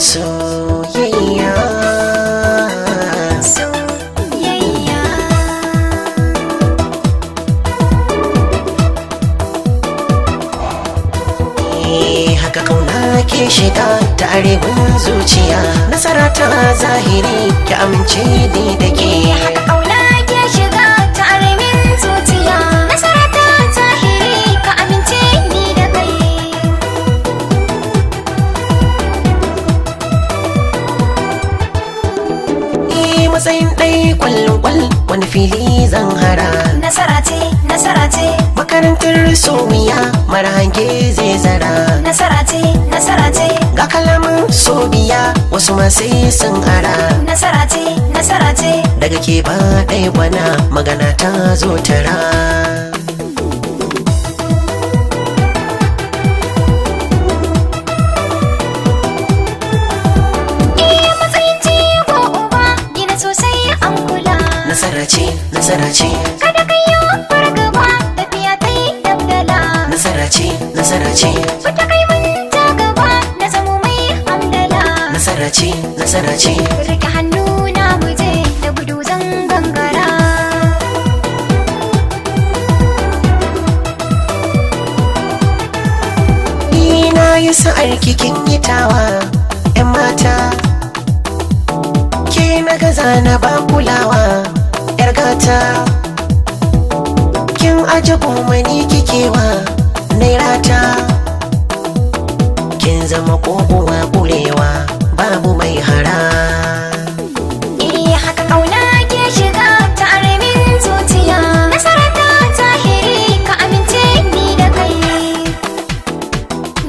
Soyayya. Soyayya. Eh, haka kauna ke shiga ta arewin zuciya, nasara ta zahiri ki amince ni da ke. Haka kauna ke shiga ta aramin zuciya, nasara ta zahiri ka amince ni da kai. Eh, matsayin ɗai kwallon kwal wani fili zan hara. Nasara ce, nasara ce. Makarantar somiya mara hange zai zara. Nasara ce, nasara ce. Ga kalaman sobiya wasu ma sai sun ara. Nasara ce, nasara ce. Daga ke ba ɗaya gwana magana ta zo tara. Eh, matsayin jigo uba gina sosai an kula. Nasara ce, nasara ce. Kada ka yi fargaba, tafiya ta yi dabdala. Nasara ce, nasara ce. Fita kai mun ta gaba, na zamo mai hamdala. Nasara ce, nasara ce. Rike hannu na muje da gudu zan gangara. Ni na yi sa'ar kikin yitawa yan mata, ke na gaza na ba kulawa yar gata, kin aje gomani kikewa nairata, kin zama kokowa kurewa babu mai hara. Eh, haka kauna ke shiga ta aramin zuciya, nasara ta zahiri ka amince ni da kai.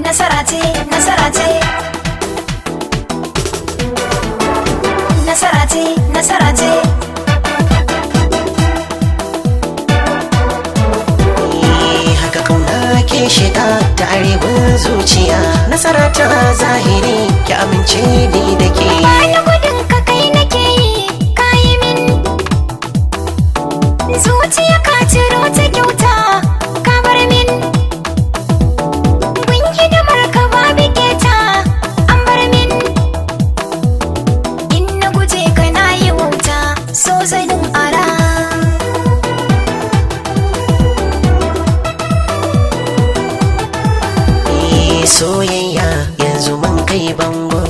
Nasara ce, nasara ce. Nasara ce, nasara ce. Eh, haka kauna ke shiga ta arewin zuciya, nasara ta zahiri ki amince ni da ke. Bani gudun ka kai nake yi, ka yi min. Zuciya ka ciro ta kyauta, ka bar min. Gun hidimar ka babu keta, an bar min. In na guje ka na yi wauta, so zanin ara. Eh, soyayya yanzu mun kai bango,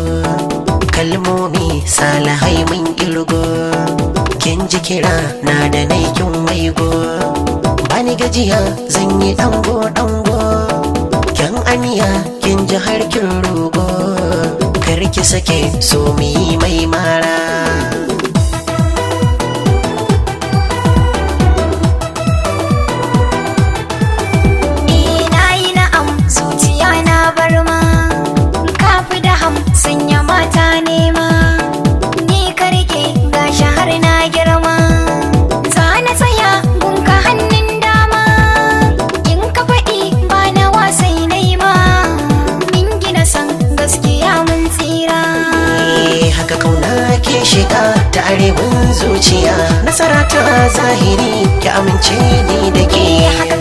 kalmomi salahai mun kirgo, kin ji kira na da naikin waigo, bani gajiya zan yi dango dango, kyan aniya kin ji har kin rugo, kar ki sake so mu yi mai mara. Eh, na yi na'am, zuciya na bar ma. Ka fi da ham sanya mata nema. Ni ka rike gashi har na girma. Za na tsaya gunka hannun dama. In ka faɗi ba na wasai naima. Min gina san gaskiya mun tsira. Eh, haka kauna ke shiga ta arewin zuciya, nasara ta zahiri ki amince ni da ke. Eh, haka